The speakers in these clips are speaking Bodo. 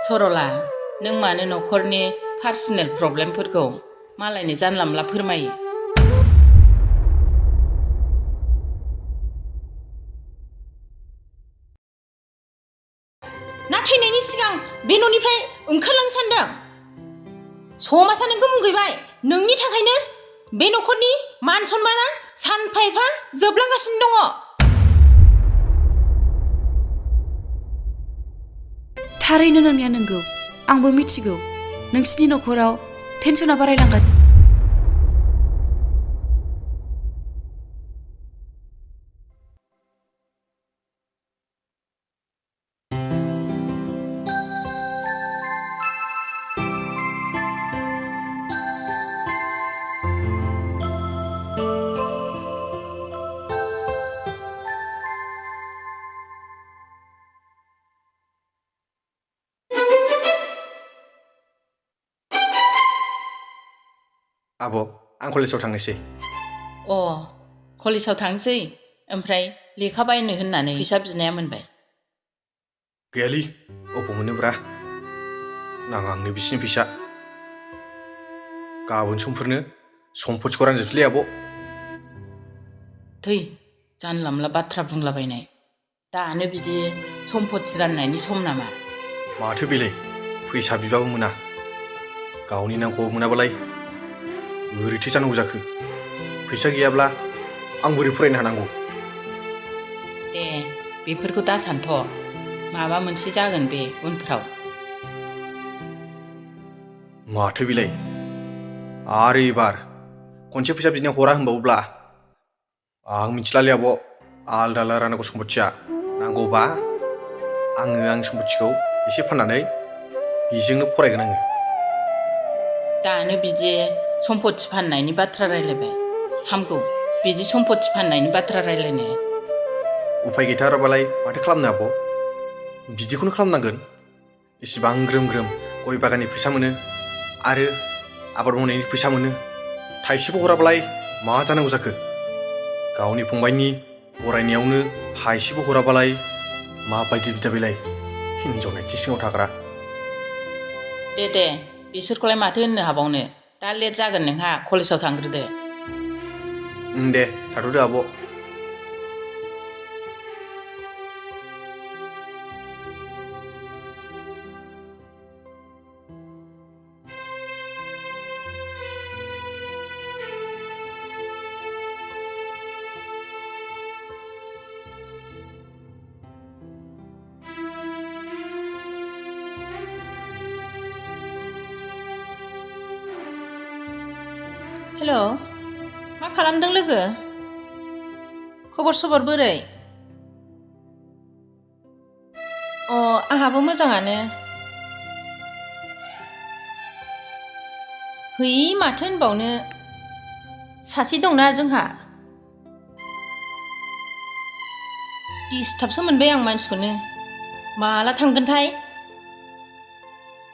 सरला नों मानो न'खरनि पार्सनेल प्रब्लेमफोरखौ मालायनो जानला मोनला फोरमायो? ना थैनायनि सिगां बे न'निफ्राय ओंखारलांनो सानदों? समाजा नोंखौ मुगैबाय। नोंनि थाखायनो बे न'खरनि मान सन्माना सानफा एफा जोबलांगासिनो दङ। थारैनो नोंनिया नंगौ, आंबो मिथिगौ नोंसिनि न'खराव टेनसना बारायलांगासिनो। आब', आं कलेजाव थांनोसै। कलेजाव थांसै? ओमफ्राय लेखा बायनो होननानै फैसा बिनाया मोनबाय? गैयालै, अबाव मोनोब्रा, नाङा आंनो बिसिनि फैसा। गाबोन समफोरनो सम्फथिखौ रानजोबसैलै आब'। थै, जानला मोनला बाथ्रा बुंलाबायनाय। दानो बिदि सम्फथि राननायनि सम नामा? माथो बेलाय, फैसा बिबाबो मोना। गावनि नांगौआव मोनाबालाय बोरैथो जानांगौ जाखो? फैसा गैयाब्ला आं बोरै फरायनो हानांगौ? दे, बेफोरखौ दा सानथ'। माबा मोनसे जागोन बे उनफ्राव। माथो बेलाय, आरो एबार खनसे फैसा बिनायाव हरा होनबावोब्ला आं मिथिलालै आब', आलदा आलदा राननांगौ सम्फथिया। नांगौबा आङो आंनि सम्फथिखौ एसे फाननानै बेजोंनो फरायगोन आङो। दानो बिदि सम्फथि फाननायनि बाथ्रा रायलायबाय। हामगौ बिदि सम्फथि फाननायनि बाथ्रा रायलायनाया। उफाय गैथाराबालाय माथो खालामनो आब'? बिदिखौनो खालामनांगोन। इसिबां ग्रोम ग्रोम गय बागाननि फैसा मोनो आरो आबाद मावनायनि फैसा मोनो। थाइसेबो हराबालाय मा जानांगौ जाखो? गावनि फंबायनि बरायनायावनो थाइसेबो हराबालाय माबायदि बिदा बेलाय, हिनजाव नायथि सिङाव थाग्रा। दे, बिसोरखौलाय माथो होननो हाबावनो। दा लेट जागोन नोंहा, कलेजाव थांग्रोदो। दे, थाथ'दो आब'। हेल', मा खालामदों लोगो? खबर सबर बोरै? आंहाबो मोजाङानो। है, माथो होनबावनो, सासे दंना जोंहा। डिस्टार्बसो मोनबाय आं मानसिखौनो। माला थांगोनथाय?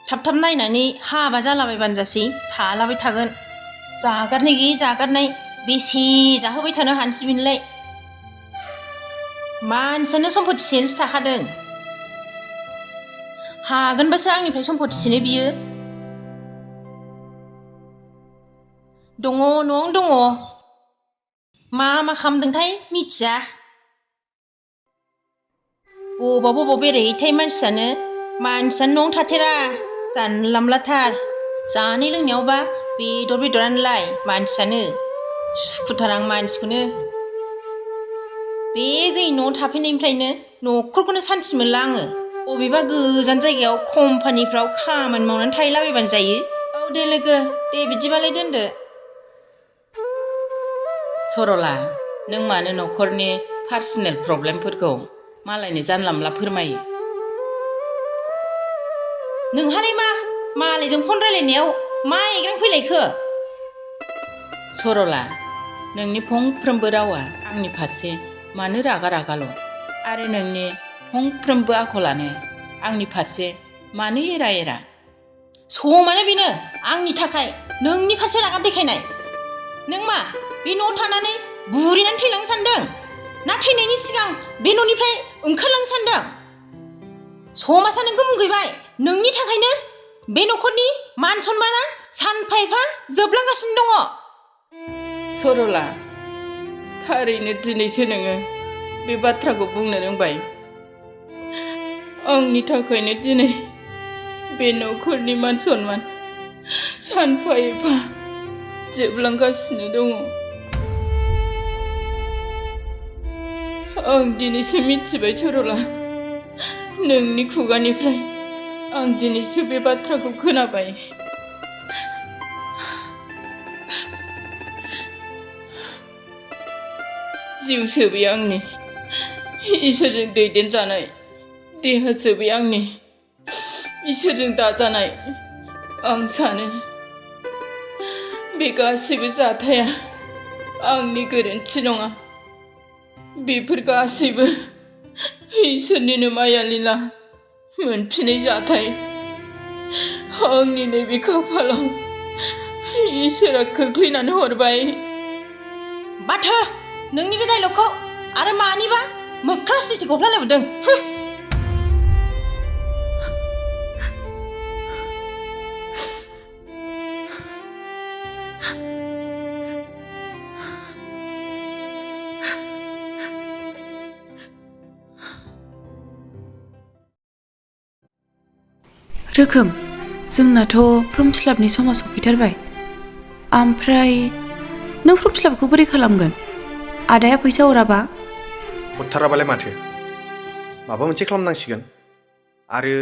थाब थाब नायनानै हाबा जालाबायबानो जासै, थालाबाय थागोन। जागारनाय गैयै जागारनाय, बेसे जाहोबाय थानो हानोसै बेनोलाय। मानसियानो सम्फथि सेनोसो थाखादों। हागोनबासो आंनिफ्राय सम्फथि सेनो बियो। दङ, न'आवनो दङ। मा खालामदोंथाय मिथिया। बबाव बेरायहैथाय मानसियानो न'आवनो थाथेरा, जानला मोनलाथार। जानाय लोंनायावबा बेदरानोलाय मानसियानो। सुखुथारा आं मानसिखौनो। बे जोंनि न'आव थाफैनायनिफ्रायनो न'खरखौनो सान्थि मोनला आङो। बबेबा गोजान जायगायाव कम्पानिफ्राव खामानि मावनानै थाहैलाबायबानो जायो। दे लोगो, दे बिदिबालाय दोनदो। सरला, नों मानो न'खरनि पार्सनेल प्रब्लेमफोरखौ मालायनो जानला मोनला फोरमायो? नोंहालाय मा मालायजों फन रायलायनायाव मा एग्रां फैलायखो? सरला, नोंनि फंफ्रोमबो रावा आंनि फारसे मानो रागा रागाल'? आरो नोंनि फंफ्रोमबो आखलानो आंनि फारसे मानो एरा? समानो बेनो आंनि थाखाय नोंनि फारसे रागा देखायनाय। नों मा बे न'आव थानानै बुरैनानै थैलांनो सानदों? ना थैनायनि सिगां बे न'निफ्राय ओंखारलांनो सानदों? समाजा नोंखौ मुगैबाय। नोंनि थाखायनो बे न'खरनि मान सन्माना सानफा एफा जोबलांगासिनो दङ। सरला, थारैनो दिनैसो नोङो बे बाथ्राखौ बुंनो रोंबाय। आंनि थाखायनो दिनै बे न'खरनि मान सन्मान सानफा एफा जोबलांगासिनो दङ। आं दिनैसो मिथिबाय सरला, नोंनि खुगानिफ्राय आं दिनैसो बे बाथ्राखौ खोनाबाय। जिउसो बे आंनि, इसोरजों दैदेनजानाय, देहासो बे आंनि, इसोरजों दाजानाय। आं सानो बे गासैबो जाथाया आंनि गोरोन्थि नङा। बेफोर गासैबो इसोरनिनो माया लीला मोनफिनै जाथाय। आंनि नैबे खाफालाव इसोरा खोख्लैनानै हरबाय। बाथो नोंनि बे डायलगखौ आरो मानिबा मोख्रा स्रिथि गफ्लालायबावदों। रोखोम, जोंनाथ' फर्म फिलापनि समा सफैथारबाय। ओमफ्राय नों फर्म फिलापखौ बोरै खालामगोन? आदाया फैसा हराबा? हरथाराबालाय माथो, माबा मोनसे खालामनांसिगोन। आरो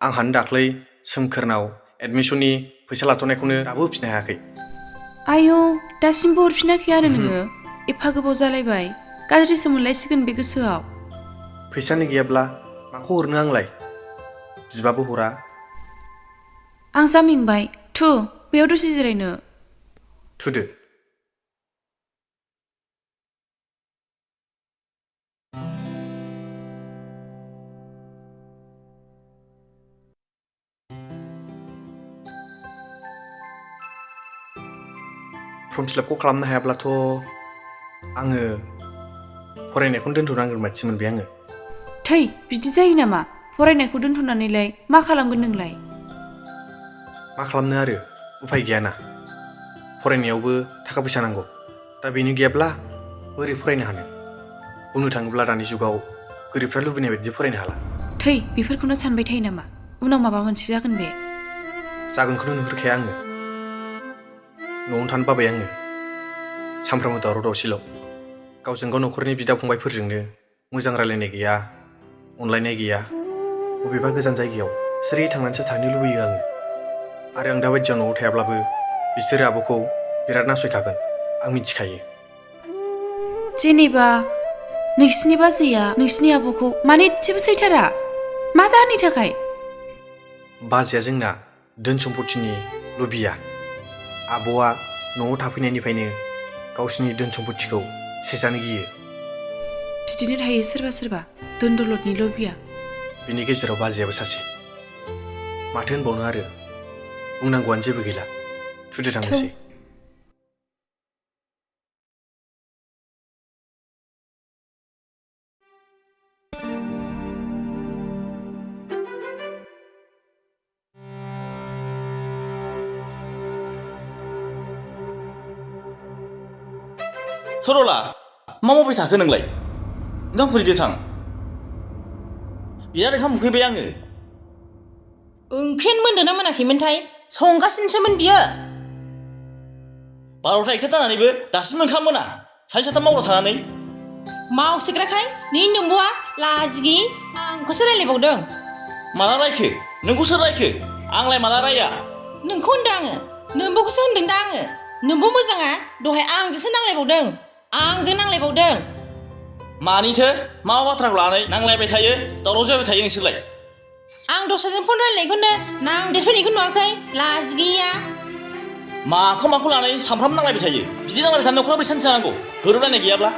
आंहानो दाख्लै सोमखोरनाव एडमिसननि फैसा लाथ'नायखौनो दाबो होफिननो हायाखै। आयौ, दासिमबो हरफिनाखै आरो नोङो? एफा गोबाव जालायबाय, गाज्रिसो मोनलायसिगोन बे गोसोआव। फैसानो गैयाब्ला माखौ हरनो आंलाय, बिबाबो हरा। आं जामिंबाय, थु बेयाव दसे जिरायनो। थुदो। फर्म फिलापखौ खालामनो हायाब्लाथ' आङो फरायनायखौनो दोनथ'नांगोन बायदि मोनबाय आङो। थै, बिदि जायो नामा? फरायनायखौ दोनथ'नानैलाय मा खालामगोन नोंलाय? मा खालामनो आरो, उफाय गैयाना। फरायनायावबो थाखा फैसा नांगौ। दा बेनो गैयाब्ला बोरै फरायनो हानो? बुंनो थाङोब्ला दानि जुगाव गोरिबफ्रा लुबैनाय बायदि फरायनो हाला। थै, बेफोरखौनो सानबाय थायो नामा? उनाव माबा मोनसे जागोन बे। जागोनखौनो नुहुरखाया आङो। न'आवनो थानो बाबाय आङो। सानफ्रामबो दावराव दावसिल'। गावजों गाव न'खरनि बिदा फंबायफोरजोंनो मोजां रायलायनाय गैया, अनलायनाय गैया। बबेबा गोजान जायगायाव सिरि थांनानैसो थानो लुबैयो आङो। आरो आं दाबायदियाव न'आव थायाब्लाबो बिसोरो आब'खौ बिराद नासयखागोन, आं मिथिखायो। जेनेबा नोंसिनि बाजैया नोंसिनि आब'खौ मानो एसेबो सैथारा? मा जाहोननि थाखाय? बाजैया जोंना धोन सम्पतिनि लबिया। आब'आ न'आव थाफैनायनिफ्रायनो गावसिनि धोन सम्पतिखौ सेजानो गियो। बिदिनो थायो सोरबा सोरबा, धोन दौलतनि लबिया। बिनि गेजेराव बाजैयाबो सासे। माथो होनबावनो आरो, बुंनांगौआनो जेबो गैला। थुदो थांनोसै। सरला, मा मावबाय थाखो नोंलाय? ओंखाम खुरैदो थां। बिराद ओंखाम उखैबाय आङो। ओंख्रियानो मोनदों ना मोनाखैमोनथाय? संगासिनोसोमोन बियो। 12ता 1ता जानानैबो दासिम ओंखाम मोना? सानै साथाम मावग्रा थानानै। मावसोग्राखाय नोंनि नोम्ब'आ लाजि गैयि आंखौसो रायलायबावदों। माला रायखो? नोंखौ सोर रायखो? आंलाय माला राया? नोंखौ होनदों आङो, नोम्ब'खौसो होनदों दा आङो। नोम्ब' मोजाङा दहाय आंजोंसो नांलायबावदों, आंजों नांलायबावदों। मानिथो? मा बाथ्राखौ लानानै नांलायबाय थायो, दावराव जाबाय थायो नोंसोरलाय? आं दस्राजों फन रायलायनायखौनो नांदेरफैनायखौ नुवाखै? लाजि गैयिया। माखौ लानानै सानफ्रामबो नांलायबाय थायो? बिदि नांलायबाय थानो न'खरा बोरै सान्थि जानांगौ? गोरोबलायनाय गैयाब्ला?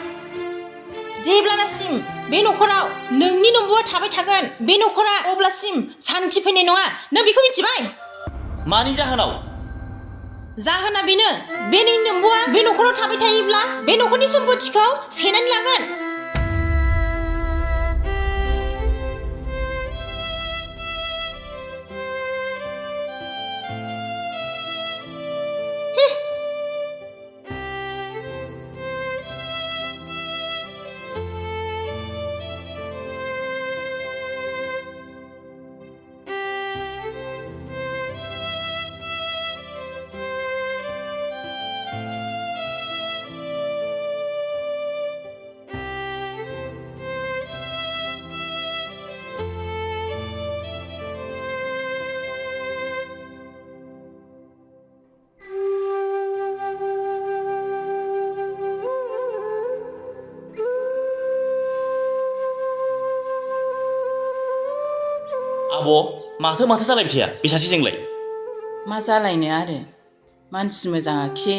जेब्लानासिम बे न'खराव नोंनि नोम्ब'आ थाबाय थागोन, बे न'खरा अब्लासिम सान्थि फैनाय नङा। नों बेखौ मिथिबाय? मानि जाहोनाव? जाहोना बेनो, बे नोंनि नोम्ब'आ बे न'खराव थाबाय थायोब्ला बे न'खरनि सम्पतिखौ सेनानै लागोन। आब' माथो माथो जालायबाय थाया बे सासेजोंलाय? मा जालायनो आरो मानसि मोजाङा खि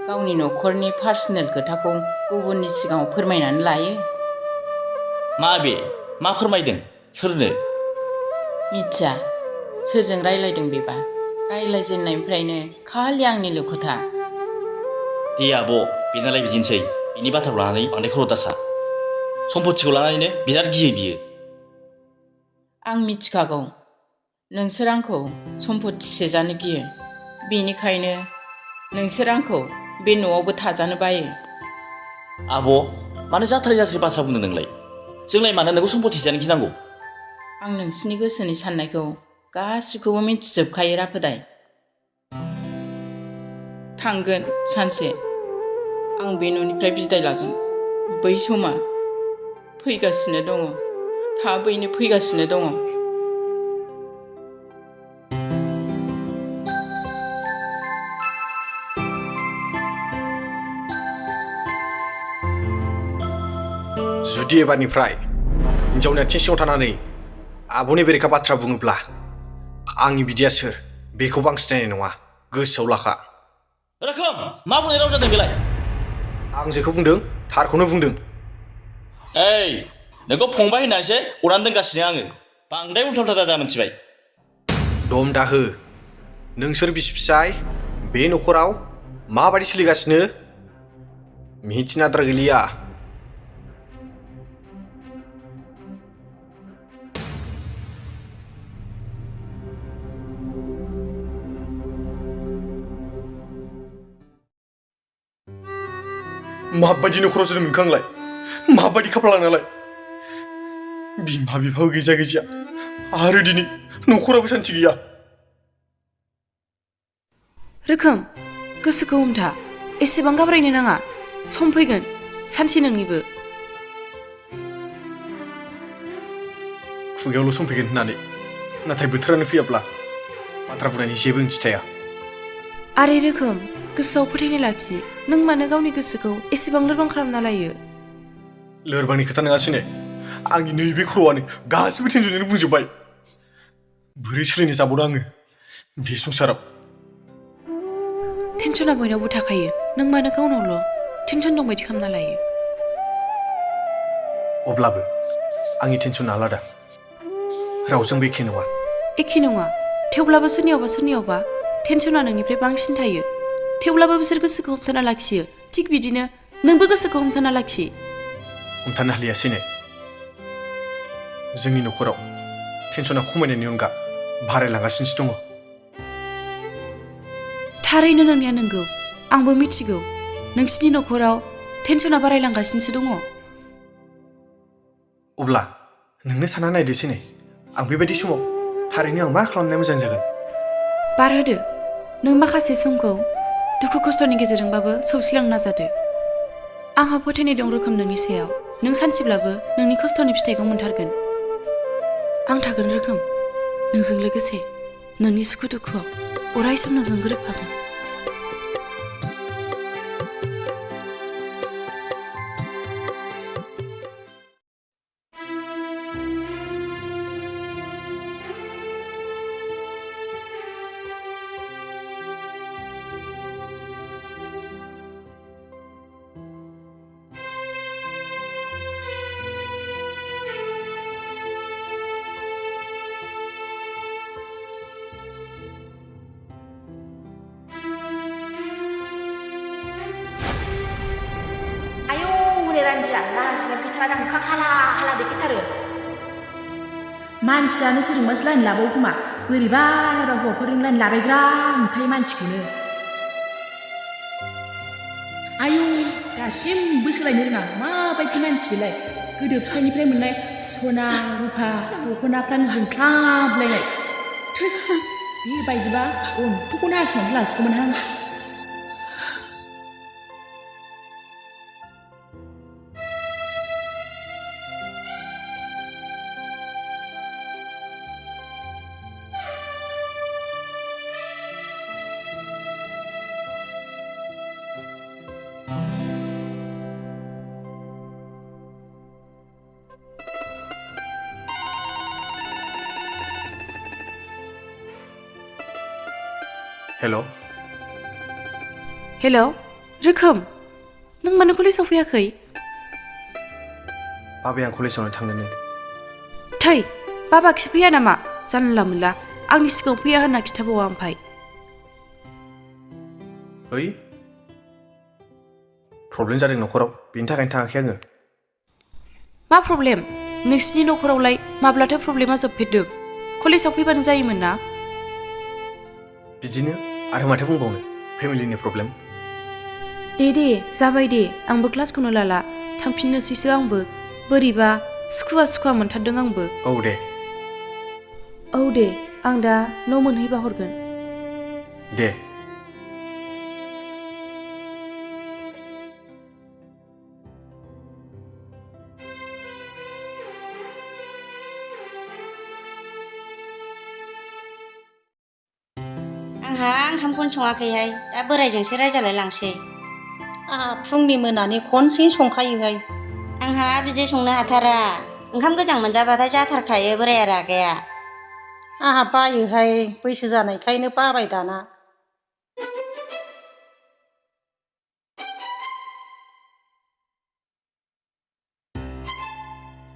गावनि न'खरनि पार्सनेल खोथाखौ गुबुननि सिगाङाव फोरमायनानै लायो। मा बे मा फोरमायदों सोरनो? मिथिया सोरजों रायलायदों बेबा, रायलायजेननायनिफ्रायनो खालि आंनिल' खोथा। दे आब' बेनालाय बिदिनोसै, बिनि बाथ्राखौ लानानै बांद्राय खर' दासा। सम्पथिखौ लानानैनो बिराद गियो बियो। आं मिथिखागौ नोंसोर आंखौ सम्पथि सेजानो गियो, बेनिखायनो नोंसोर आंखौ बे न'आवबो थाजानो बायो। आब' मानो जाथारै जाथारै बाथ्रा बुंदों नोंलाय? जोंलाय मानो नोंखौ सम्पथि जानो गिनांगौ? आं नोंसिनि गोसोनि साननायखौ गासिखौबो मिथिजोबखायो राफोदाय। थांगोन सानसे आं बे न'निफ्राय बिदाय लागोन। बै समा फैगासिनो दङ, थाबैनो फैगासिनो दङ। जुदि एबारनिफ्राय हिन्जावनि आथिं सिङाव थानानै आब'नि बेरेखा बाथ्रा बुङोब्ला आंनि बिदाया सोर बेखौबो आं सिनायनाय नङा, गोसोआव लाखा। रोखोम मा बुंनाय राव जादों बेलाय? आं जेखौ बुंदों थारखौनो बुंदों। ओइ नोंखौ फंबाय होननानैसो अनानै दोनगासिनो आङो, बांद्राय उल्था उल्था दाजा मिथिबाय। दम दाहो, नोंसोर बिसि फिसाय बे न'खराव माबायदि सोलिगासिनो मिथिनो आद्रा गैलिया। माबायदि न'खराव जोनोम मोनखो आंलाय, माबायदि खाफाल आंनालाय। बिमा बिफाबो गैजाया आरो दिनै न'खराबो सान्थि गैया। रोखोम गोसोखौ हमथा, एसेबां गाब्रायनो नाङा। सम फैगोन सानसे नोंनिबो। खुगायावल' सम फैगोन होननानै, नाथाय बोथोरानो फैयाब्ला बाथ्रा बुंनायनि जेबो ओंथि थाया। आरे रोखोम गोसोआव फोथायनाय लाखि, नों मानो गावनि गोसोखौ एसेबां लोरबां खालामना लायो? लोरबांनि खोथा नङासै ने, आंनि नैबे खर'आनो गासिबो टेनसनजोंनो बुंजोब्बाय। बोरै सोलिनो जाबावदों आङो बे संसाराव? टेनसना बयनावबो थाखायो, नों मानो गावनावल' टेनसन दं बायदि खालामना लायो? अब्लाबो आंनि टेनसना आलादा, रावजोंबो एखे नङा। एखे नङा, थेवब्लाबो सोरनियावबा टेनसना नोंनिफ्राय बांसिन थायो। थेवब्लाबो बिसोर गोसोखौ हमथाना लाखियो, थिग बिदिनो नोंबो गोसोखौ हमथाना लाखि। हमथानो हालियासै ने, जोंनि न'खराव टेनसना खमायनायनि अनगा बारायलांगासिनोसो दङ। थारैनो नोंनिया नंगौ, आंबो मिथिगौ नोंसिनि न'खराव टेनसना बारायलांगासिनोसो दङ। अब्ला नोंनो सानना नायदोसै ने, आं बेबायदि समाव थारैनो आं मा खालामनाया मोजां जागोन? बारहोदो, नों माखासे समखौ दुखु खस्थ'नि गेजेरजोंबाबो सौसिलांनो नाजादो। आंहा फोथायनाय दं रोखोम नोंनि सायाव, नों सानसेब्लाबो नोंनि खस्थ'नि फिथाइखौ मोनथारगोन। आं थागोन रोखोम, नोंजों लोगोसे नोंनि सुखु दुखुआव अराय सम नोंजों गोरोबफागोन। मानसियानो सोरजोंबासो लाइन लाबावो खोमा, बोरैबा नायबा हौवाफोरजों लाइन लाबायग्रा नुखायो मानसिखौनो। आयौ दासिमबो सोलायनो रोङा, माबायदि मानसि बेलाय। गोदो फिसानिफ्राय मोननाय सना रुफा दख'नाफ्रानो जोंख्लाबलायनाय। थोस बेबायदिबा गन्थंखौनो हास'नासो लासिगौमोनहां। हेल' हेल' रोखोम नों मानो कलेजाव फैयाखै बाबाया आं कलेजावनो थांनोनो थै बाबाखिसो फैया नामा जानला मोनला आंनि सिगाङाव फैया होनना खिथाबावा ओमफाय ओइ प्रब्लेम जादों न'खराव बेनि थाखायनो थाङाखै आङो मा प्रब्लेम नोंसिनि न'खरावलाय माब्लाथो प्रब्लेमा जोबफेरदों कलेजाव फैबानो जायोमोन ना बिदिनो आरो माथो बुंबावनो फेमिलिनि प्रब्लेम दे जाबाय दे आंबो क्लासखौनो लाला थांफिननोसैसो आंबो बोरैबा सुखुवा मोनथारदों आंबो औ दे औ दे आं दा न' मोनहैबा हरगोन दे आंहा ओंखामखौनो सङाखैहाय दा बोरायजोंसो रायजालाय लांसै आंहा फुंनि मोनानि खनसेनो संखायोहाय आंहा बिदि संनो हाथारा ओंखाम गोजां मोनजाबाथाय जाथारखायो बोराया रागाया आंहा बायोहाय बैसो जानायखायनो बाबाय दाना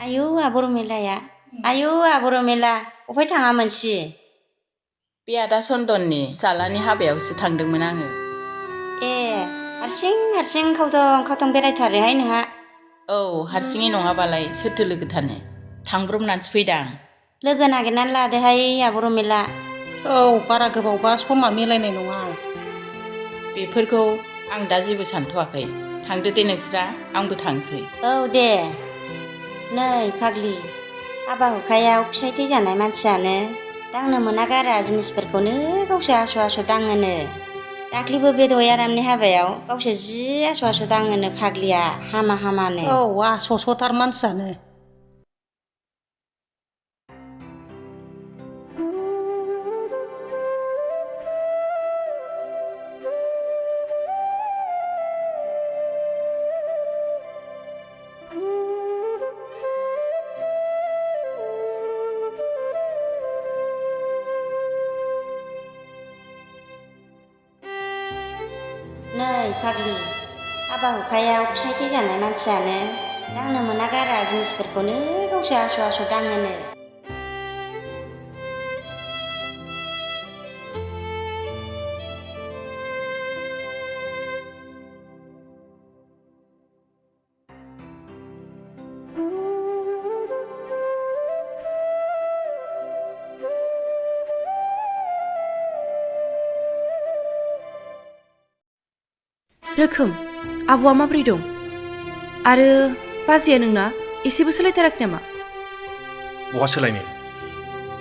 आयौ आब' रमेलाया आयौ आब' रमेला अफाय थाङा मोनसि बे आदा चन्दननि फिसालानि हाबायावसो थांदोंमोन आङो ए हारसिं खावथं बेरायथारोहाय नोंहा औ हारसिङै नङाबालाय सोरथो लोगो थानो थांब्रबनानैसो फैदां लोगो नागिरनानै लादोहाय आब' रमेला औ बारा गोबावबा समा मिलायनाय नङा बेफोरखौ आं दा जेबो सानथ'वाखै थांदो दे नोंस्रा आंबो थांसै औ दे नै फाग्लि हाबा हुखायाव फिसाइ थैजानाय मानसियानो दांनो मोना गारा जिनिसफोरखौनो गावसो आस' दाङोनो दाख्लिबो बे दयारामनि हाबायाव गावसो जि आस' दाङोनो फाग्लिया हामानो औ आस'स'थार मानसियानो नै फाग्लि हाबा हुखायाव फिसाइ थैजानाय मानसियानो दांनो मोना गारा जिनिसफोरखौनो गावसो आस' दाङोनो रोखोम आब'आ माब्रै दं आरो बाजैया नोंना एसेबो सोलायथाराखै नामा बहा सोलायनो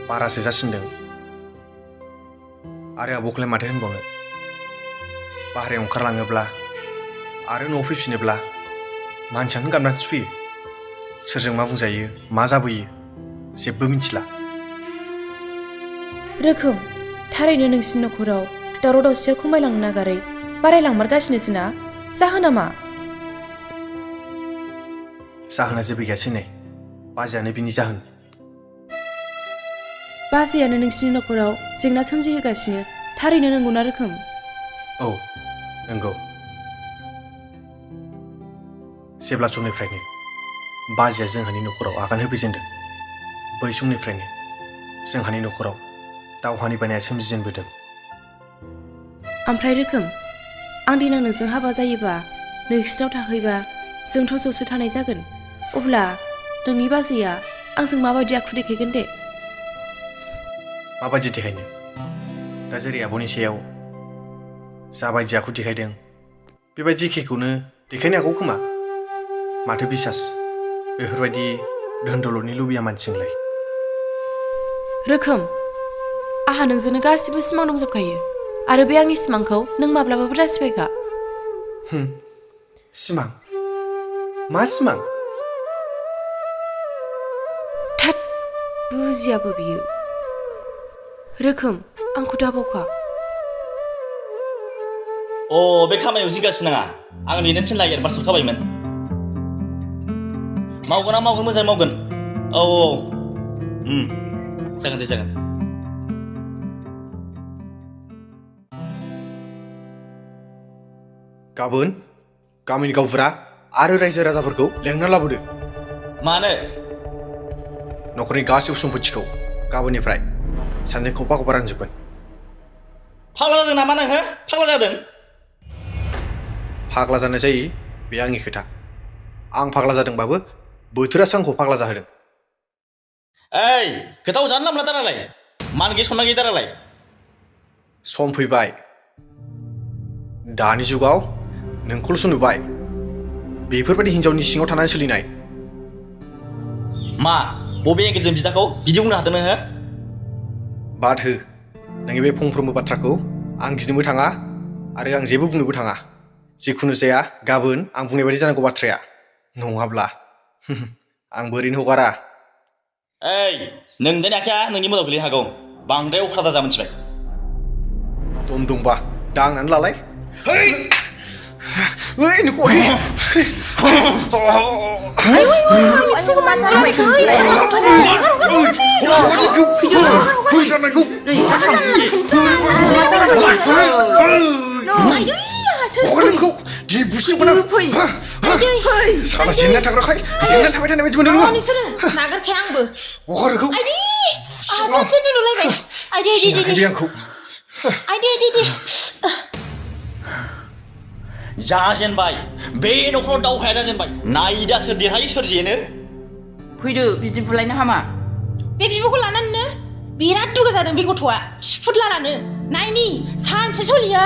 बारासो जासिनदों आरो आब'खौलाय माथो होनबावनो बाहेरायाव ओंखारलाङोब्ला आरो न'आव फैफिनोब्ला मानसियानो गाबनानैसो फैयो सोरजों मा बुंजायो मा जाबोयो जेबो मिथिला रोखोम थारैनो नोंसिनि न'खराव दावराव दावसिया खमायलांनो नागारै बारायलांमारगासिनोसो ना जाहोना मा जाहोना जेबो गैयासै नै बाजैयानो बिनि जाहोन बाजैयानो नोंसिनि न'खराव जेंना सोमजिहोगासिनो थारैनो नंगौना रोखोम औ नंगौ जेब्ला समनिफ्रायनो बाजैया जोंहानि न'खराव आगान होफैजेनदों बै समनिफ्रायनो जोंहानि न'खराव दावहानि बानाया सोमजिजेनबोदों ओमफ्राय रोखोम आं देनां नोंजों हाबा जायोबा नोंसिनाव थाहैबा जोंथ' ज'सो थानाय जागोन अब्ला नोंनि बाजैया आंजों माबायदि आखु देखायगोन दे माबायदि देखायनो दा जेरै आब'नि सायाव जाबायदि आखु देखायदों बेबायदि एखेखौनो देखायनो हागौ खोमा माथो बिसास बेफोरबायदि धोन दौलतनि लुबैया मानसिजोंलाय रोखोम आंहा नोंजोंनो गासिबो सिमां दंजोबखायो आरो बे आंनि सिमांखौ नों माब्लाबाबो दासिबायखा सिमां मा सिमां थाद बुजियाबो बियो रोखोम आंखौ दाबावखा अ बे खामानियाव जिंगासि नाङा आं बेनो थिनलाय एडभान्स हरखाबायमोन मावगोन मोजाङै मावगोन औ जागोन दे जागोन गाबोन गामिनि गावबुरा आरो रायजो राजाफोरखौ लेंना लाबोदो मानो न'खरनि गासैबो सम्पथिखौ गाबोननिफ्राय सानजों खौफा खौफा रानजोबगोन फाग्ला जादों नामा नोङो फाग्ला जादों फाग्ला जानाय जायो बे आंनि खोथा आं फाग्ला जादोंबाबो बोथोरासो आंखौ फाग्ला जाहोदों ओइ खोथाखौ जानला मोनला दारालाय मान गैयै सनमान गैयै दारालाय सम फैबाय दानि जुगाव नोंखौल'सो नुबाय बेफोरबायदि हिन्जावनि सिङाव थानानै सोलिनाय मा बबे एंगेलजों बिदाखौ बिदि बुंनो हादों नोङो बाद हो नोंनि बे फंफ्रोमबो बाथ्राखौ आं गिनोबो थाङा आरो आं जेबो बुंनोबो थाङा जिखुनु जाया गाबोन आं बुंनाय बायदि जानांगौ बाथ्राया नङाब्ला आं बोरैनो हगारा ओइ नोंनि आखाया नोंनि मोदोमाव गोलैनो हागौ बांद्राय अख्रा दाजा मोनथिबाय दम दंबा दांनानै लालाय ओइ नोंखौ साला जेननानै थाग्राखाय जेननानै थाबाय थानाय बायदि मोनदों नोङो नोंसोरो नागारखाया आंबो हगारखौ आइदि आहा सानसे नुलायबाय आइदि आंखौ आइदि जाजेनबाय बे न'खराव दावहाया जाजेनबाय नायदा सोर देरहायो सोर जेनो फैदो बिदि बुलायनो हामा बे बिब'खौ लानानैनो बिराद दुगा जादों बे गथ'आ थिफुद लानानो नायनि सानसे सोलियो